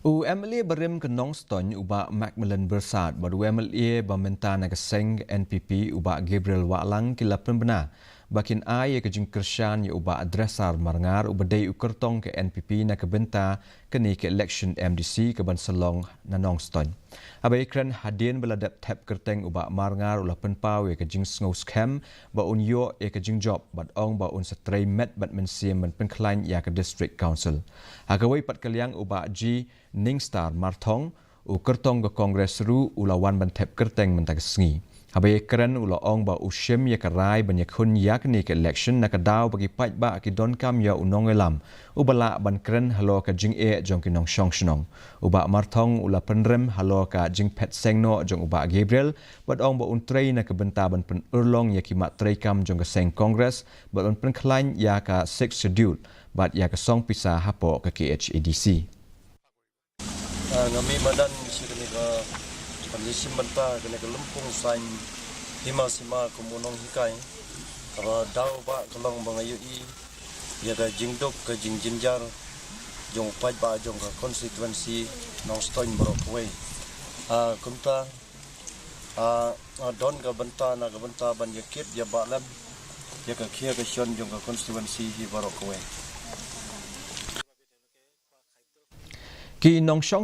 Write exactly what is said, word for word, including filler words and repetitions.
U M L A barim ka Nongstoiñ u Bah Macmillan Byrsat bad u M L A ba mynta na ka seng N P P u Bah Gabriel Wahlang ki la pynbna ba kin ai ïa ka jingkyrshan ïa u Bah Dresser Marngar uba dei u kyrtong ka N P P na ka bynta kane ka election M D C ka ban sa long na Nongstoiñ. Haba ïakren hadien ba la dep thep kyrteng u Bah Marngar u la pynpaw ïa ka jingsngew skhem ba un ïoh ïa ka jingjop bad ong ba un sa trei met bad mynsiem ban pynkhlaiñ ïa ka District Council. Ha kawei pat ka liang u Bah G Ningstar Marthong, u kyrtong ka Congress ruh u la wan ban thep kyrteng mynta ka sngi. Haba ïakren u la ong ba u shim ïa ka rai ban ïakhun ïa kane ka election na ka daw ba ki paidbah ki donkam ïa u nongïalam uba lah ban kren halor ka jingeh jong ki nongshong shnong. U Bah Marthong u la pynrem halor ka jingphet seng noh jong u Bah Gabriel bad ong ba un trei na ka bynta ban pynurlong ïa ki mat treikam jong ka seng Congress bad un pynkhlaiñ ïa ka Sixth Schedule bad ïa ka song pisa hapoh ka K H A D C. Ah, nga mih madan shi kane ka, ban ïashim bynta kane ka lympung saiñ hima sima kum u nonghikai. Kaba daw ba ka long ba nga ïohi ïa ka jingduk ka jingjynjar jong u paidbah jong ka constituency Nongstoiñ baroh kawei. Ah, kumta, ah, ah, don ka bynta na ka bynta ban ïakit ïabah lem ïa ka khia ka shon jong ka constituency hi baroh kawei. Ki nongshong